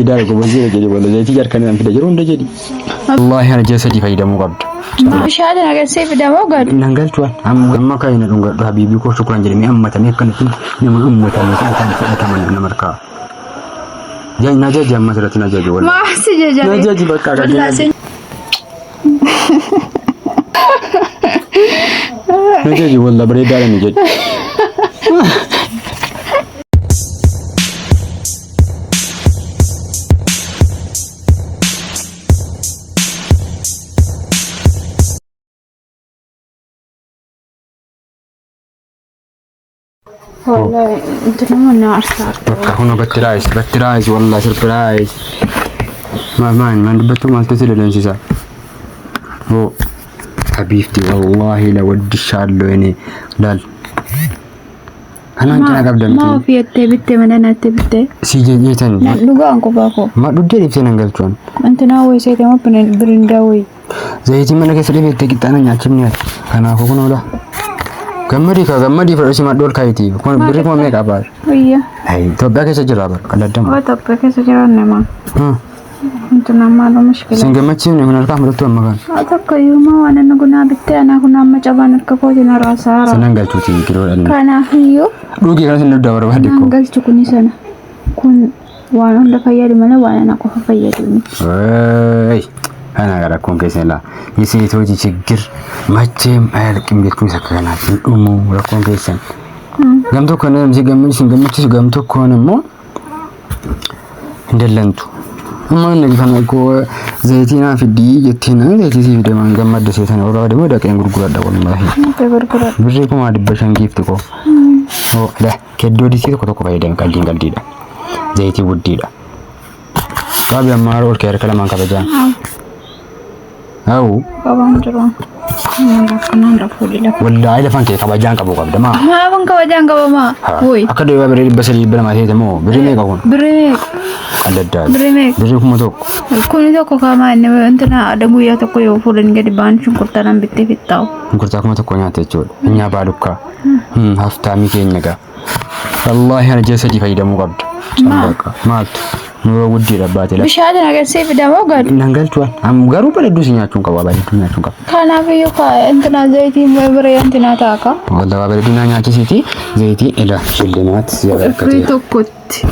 Idaara gobazii jedhi wala zayitii jarkanii nan fida jiru hunda jedhi. Wallaahi ana ji'a sadii fayyadamuu qabda. Bishaan agarsiif fidamoo gadu. Nan galchuwan amma kan inni dhungadhu habiibii koo shukran jedhamee ammatamee akkanatti nama ammatamee fudhatan fudhataman nama harkaa. Na jaji amma asirratti na jaji wallaahi. Maasi jajare. Na jaji bakka Wallaahi. Na jaji wallaahi bareedaadha ni jedhi. Wallahi intinuma na arsaa. Bakka kun battiraayis battiraayis wallahi sirpiraayis. Maal maal maal dubbattu maaltu si dallansiisa? Hoo habiibti wallahi la waddishaallo ini laal. Kanaan cina qabda Maa miti. ofii jettee bitte mana natti bitte. Si jeetan. Na dhugaan kophaa koo. Ma dhuddee dhiiftee nan galchuun. Intinaa wayii seete moo birindaa wayii. Zayitii mana keessa dhibeettee qixxaana nyaachifni ati. Kanaafuu kun oola. Gammadii kaa gammadii fudhasi madhu ol kaayitii. Kun birri kuma meeqa baar? Wayya. Itoophiyaa keessa jira bar qalladdamu. Waa Itoophiyaa keessa jiran nama. Intinaa maaloo mushkila. Sin gammachiifne kun harkaa fudhattu amma kan. Haa tokko iyyuu maa waan inni gunaa bittee anaa kun amma cabaan harka kootiin haraasaara. Sinan galchuuti kiloo dhalli. Kanaaf iyyuu Dhugii kana sin dugda barbaade naan koo. galchu kuni sana. Kun waan hunda fayyadu malee waan ana qofa fayyadu miti. Eey. Kana rakkoon keessan laa. የሴቶች ችግር መቼም አያልቅም jechuun isa akka kanaatti hin dhumu rakkoon keessan. Gam tokkoon namni gammachiisu hin gammachiisu gam tokkoon immoo hin dallantu. Amma inni kana koo zayitii naa fidii jettiin zayitii sii fide maan gammadda seetan barbaade immoo dhaqeen gurguradha wallaahi. Nuti gurguradha. Birrii 5,500 giifti koo. Oo ila keddoo disii tokko tokko fayyadame qaldiin qaldiidha. Zayitii guddiidha. Qabi amma haroo ol kee harka lamaan kabajaan. Hawwu. Qabaan jiru. Akkanaan rafuudhi lafa. Wallaahi lafan kee kabajaan qabu qabda maa. Maafan kabajaan qabamaa? Wuy. Akka deemaa birrii 300 200 ta'e moo birrii meeqa kun? Birrii meeqa? Adda addaa. Birrii meeqa? Birrii 1,000. Kuni tokko kaamaa inni wantina ada guyyaa tokko yoo fuudhan gadi ba'an shunkurtaa nan bittee fixxaa'u. Shunkurtaa 1,000 nyaatte jechuudha. Nyaa baalukkaa. Haftaamii keenya gaa. Wallaahi ana ji'a sadii fayyadamuu qabda. Cambaqa. Maaltu? Nuroo guddiidha baate lafa. Bishaan agarsiif fidamoo gadu. Nan galchuwan. Garuu bareedduu si nyaachuun qaba. Bareedduu nyaachuun qaba. Kanaaf iyyuu intina zayitiin biree intina taaka. Wallaahi bareedduu naa nyaachisiiti. Zayitii ila shillimaat si Firii agarkatee. tokkotti.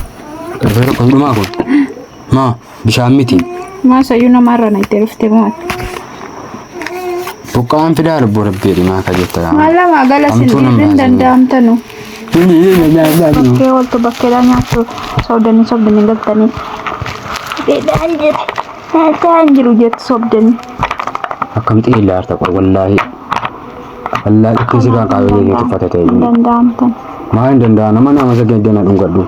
Firii tokko dhumaa kun. Maa bishaan miti. Maa sayyuu namarra na itti dhufte maal. Buqqaan fidaa lubbuu rabbii maa ka jetta. Maal lama gala sin Hamtuu nama dhiirri hin baasanii. danda'amtanu. Bakkee oltu bakkeedhaa nyaattu sobdanii sobdanii galtanii. Beedhaan jira. Nyaataa hin jiru jettu sobdanii. Akkam xiillaa harta qor wallaahi. Wallaahi dhukkee sirraan qaabee jee tuffata ta'e. Hin danda'amtan. Maal hin danda'an nama nama sagee na dhungadhu.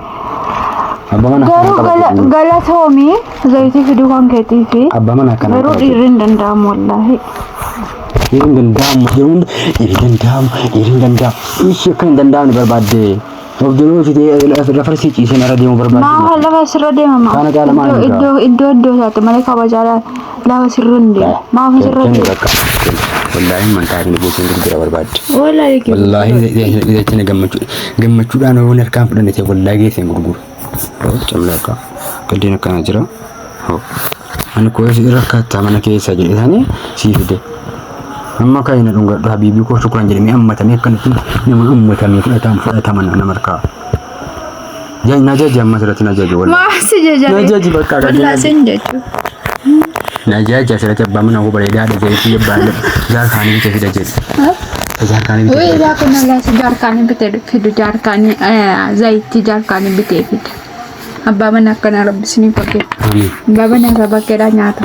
Abbaa mana Garuu akkana qabatu. galatoomii zayitii fiduu kan keetii fi Abbaa mana akkana garuu qabatu. dhiirri hin danda'amu wallaahi. Dhiirri hin danda'amu yeroo hunda dhiirri hin danda'amu dhiirri hin danda'amu. Ishee akka hin danda'amne barbaadde. Of jaloo ishee lafa sii ciisee narra deemuu barbaadde. Maa lafa sirra deemama? Kana caala maal hin Iddoo iddoo iddoo isaatti malee kabajaa lafa sirra hin deemu. Maaf sirra Kenni deemu? bakka. Wallaahi mantaa inni buusuun gurgura barbaadde. Wallaahi kee. Wallaahi zayitiin gammachuu gammachuudhaan waan harkaan fudhanne ta'e wallaahi geesseen gurgura. Camlaqa. Qaldiin akkana jira. Ani koo rakkattaa mana keessa jedhe isaanii sii fide. Amma kan inni dhungadhu habiibii koo shukran jedhamee ammatamee akkanatti nama ammatamee fudhatamu fudhataman nama harkaa. Na jaji amma asirratti na jaji wallaahi. Maa si jajare? Na jaji bakka Wallaahi sin jechu. Na jaji asirratti abbaa mana koo bareedaadha zayitii abbaa jaarkaanii bitee fida jedhe. Jaarkaanii bitee Wee fida. daa kun Allah si jaarkaanii bitee fidu jaarkaanii zayitii jaarkaanii bitee fida. Abbaa mana akkanaa rabbi isiniif bakkee. Amiin. Abbaa mana isaa bakkeedhaa nyaata.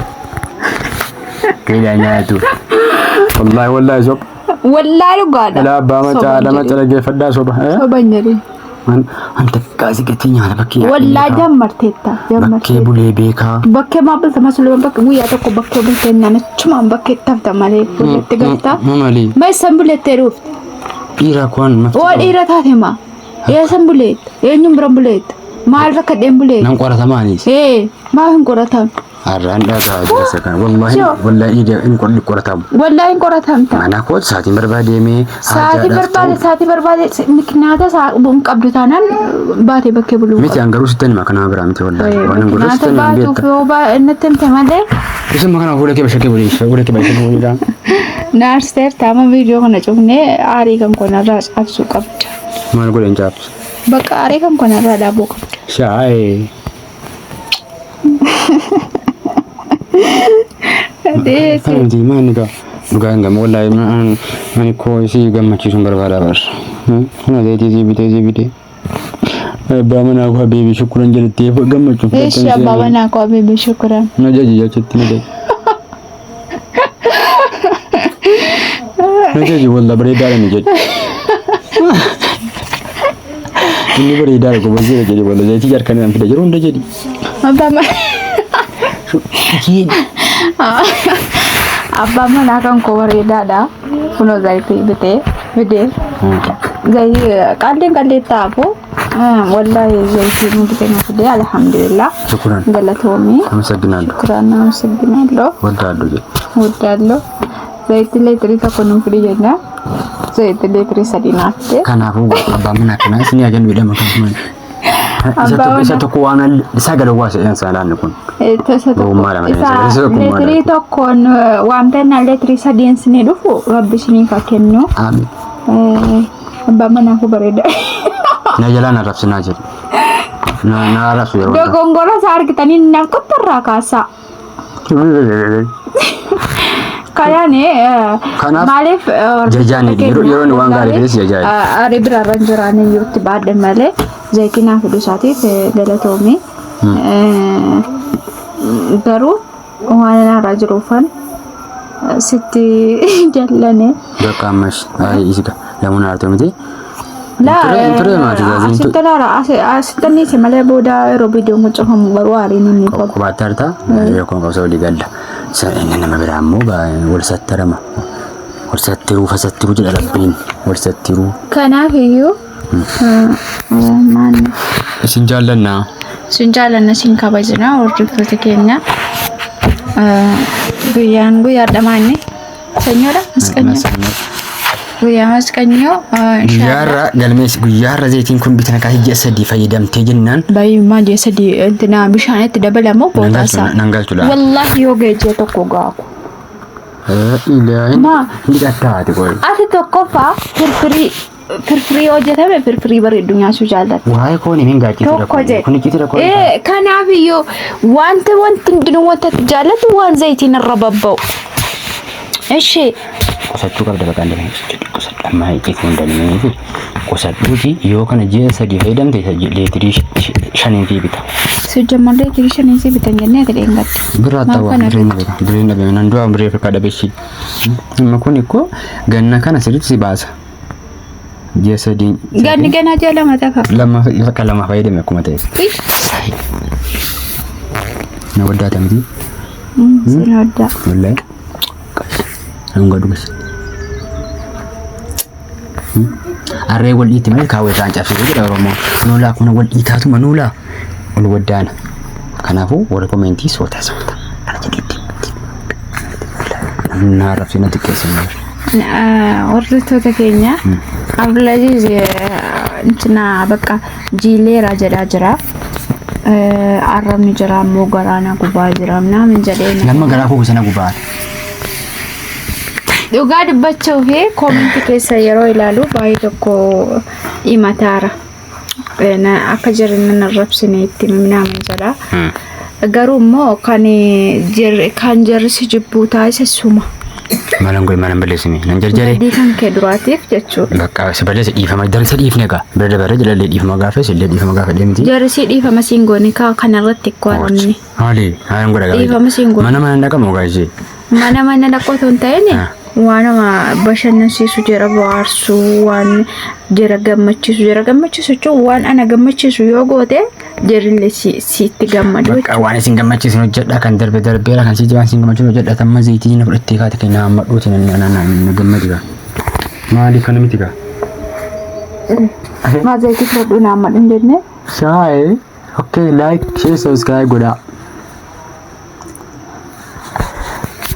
Keedhaa nyaatu. Wallaahi wallaahi soba. Wallaahi dhugaadha. Ilaa abbaa macaa lama calageeffadhaa soba. Soba hin jedhin. Anta kaasii gatii nyaata bakkee nyaata. Wallaahi jammarteetta. Bakkee Jammarteetta. bulee beekaa. Bakkee maa bulta masuluma bakka guyyaa tokko bakkee bultee naan achumaan bakkee tafta malee buletti galta. Maali? Ma eessan bulettee dhufte? Dhiira kun Oo dhiira taate maa? Eessan buleetta? Eenyuun biran buleetta? Maal rakkadheen buleetta? Nan qoratamaanis. Ee maaf hin qoratan? Har'aan dhagaa jira kana. Wallahi wallahi inni qolli qoratamu. Wallahi hin qoratamta. Mana koo sa'aatiin barbaadee Sa'aatii barbaade, sa'aatii barbaade, miknaata isaa hin qabdu taanaan baatee bakkee buluu. Miti, an garuu sittan hima, kanaa biraa miti wallahi. Waan hin godhu Miknaata sittan hima baatuuf beekta. yoo natti himte malee. Isin kana fuula kee bashakkee bulii, fuula kee bashakkee buliidha. Naarsteer taama viidiyoo kana cufnee aarii kan konarraa cabsuu qabda. Maal godhe hin caabsu? Bakka aarii kan konarraa dhaabuu qabda. Shaayee. Deesi. Miti maal ni gaa? Dhugaa hin gamu wallahi, ani koo isii gammachiisuun barbaada bar. Kana zayitii sii bitee sii bitee. Abbaa manaa koo habiibi shukkuran jedhettee gammachuu. Eeshi, abbaa manaa koo habiibi shukran. Na jaji jechutti na jaji. Na jaji, walla bareedaadha ni jedhi. Inni bareedaadha, gobaziidha jedhi, walla zayitii jarkanii nan fida jiru hunda jedhi. Abbaa manaa kan koo bareedaadha. Kunoo zayitii bitee fidee. Zayitii qalliin qalliin taafu. Wallahi zayitii nu bitee nu fidee, alhamdulillah. Shukran. Galatoomii. አመሰግናለሁ። Shukran, አመሰግናለሁ። ወዳለሁ jedhi. Waddaallo. Zayitii leetirii 1 nu fidi jenna. Zayitii leetirii 3 naaf fide. Kanaafuu abbaan manaa kanaa isin yaa jennu jedhama kan Abbaa isa manaa. tokko waan isaa gad waa saalaan kun. Isa tokko Gowwummaadha malee, isa isa tokkummaadha. leetirii 1n wanta inni leetirii 3 isinii dhufu rabbi isiniif haa kennu. Amiin. Abbaan manaa koo bareeda. Na jalaa na rabsinaa jedhu. Na arrabsu yeroo hundaa. Dogongora isaa argitanii nan qottarraa kaasaa. Kanaan Kanaaf maaliif jajaani yeroo inni waan gaarii fides jajaani. Aarii biraarra hin jiraan iyyuutti baadhe malee zayitii naa fiduu isaatiif galatoomii. Garuu waan irraa jiruufan sitti jallane. Bakka ammas isi lamuun aartuu miti. Laa. Ture maati zaaziin. Asitti laara, asitti anniise malee booda yeroo viidiyoon kun cufamu garuu aariin inni qabu. Kophaatti harta yeroo qabsa walii galla. Inni nama biraa immoo wal sattarama. Wal sattiruu fasattiruu jedha Rabbiin, wal sattiruu. Kanaaf iyyuu maal Isin jaallannaa. Sin jaallanna, sin kabajna, hordoftoota keenya. Guyyaan guyyaa dhamaanni sanyoodha, masqanyoo, guyyaa masqanyoo. Guyyaarra galmees, guyyaarra zayitiin kun bitan akka ji'a 3 fayyadamtee jennaan. Baay'ummaa ji'a 3 intina bishaan itti dabalamu booda isaa. Nan galchu laa. Wallaahi yoo ga'e ji'a 1 gaaku. Ilaahin. Maa? Inni dhattaati qoy. Ati tokkoffaa firfirii firfirii hojjetame, firfirii bareedu nyaachuu jaallatta. Waa'ee koon himin gaachitudha. Tokko jedhe. Kun icciitidha koon. Kanaaf iyyuu wanti hundinuu wanta ati jaallatu waan zayitiin irra babba'u. Ishee. Qusachuu qabda, bakka inni qusadhu, amma icciitii hin dandeenyeefi qusadhuuti, yoo kana ji'a 3 fayyadamte leetirii 5n fi bita. Sujjammallee leetirii 5n si bitan jennee ati dheengatte. Biraa Maaf ta'uu kana bireen dhabe, bireen dhabe, nan du'a biree Afrikaa dhabeessi. Amma kun ikkoo ganna kana sirriitti si baasa. Ji'a 3. Ganni ganaa ji'a 2 tafa. Lama, bakka lama fayyadame akkuma ta'e. Na waddaata miti. Sin waddaa. Wallahi. Hanga dhugas. Harree wal dhiitti malee kaawwa irraan cabsitu jedha Oromoon. Nuulaa kun wal dhiitaatuma nuulaa ol waddaana. Kanaafuu warra commentii soota soota. Kana jedhetti. Na arrabsee na xiqqeessan. Hordoftoota keenya, Abdulaziz intina bakka jiileera jedhaa jira. Arrabni jira immoo garaana gubaa jira naamin jedhee. Lamma garaa koo sana gubaa. Dhugaa dubbachuu fi commentii keessa yeroo ilaalu baay'ee tokko himataara. Akka jirri nan arrabsine itti naamin jedha. Garuu immoo kan jarri si jibbuu taasise suma. Malan godhe, malan balleessine, nan jarjare. Badii kan kee duraatiif jechuudha. Bakka si balleesse dhiifama darsa dhiifne egaa bira dabaree jalallee dhiifama gaafes illee dhiifama gaafa deemti. Jarri si dhiifama siin goone kaa kanarratti qo'anni. Maali haalan godha gaafa. Dhiifama siin goone. Mana mana dhaqamu gaashee. Mana mana dhaqoo otoo hin ta'in waanuma bashannansiisu, jara bohaarsuu, waan jara gammachiisu, jara gammachiisu jechuun waan ana gammachiisu yoo goote jarillee sitti gammadu. Bakka waan isin gammachiisu hojjedha, kan darbe darbeera, kan si waan isin gammachiisu hojjedha, tamma zayitii na fudhattee kaate kennaa amma dhuuti na na gammadi gaa. Maali kana miti gaa. Maa zayitii fudhadhuu naa ammadhu hin jenne. Shaayee, okay, like, share, subscribe godhaa.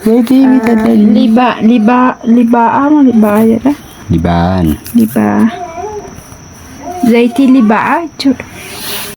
Zayitii bitatanii. Libaa libaa libaa'aa moo libaa'aa jedha? Libaan. Libaa. Zayitii libaa'aa jechuudha.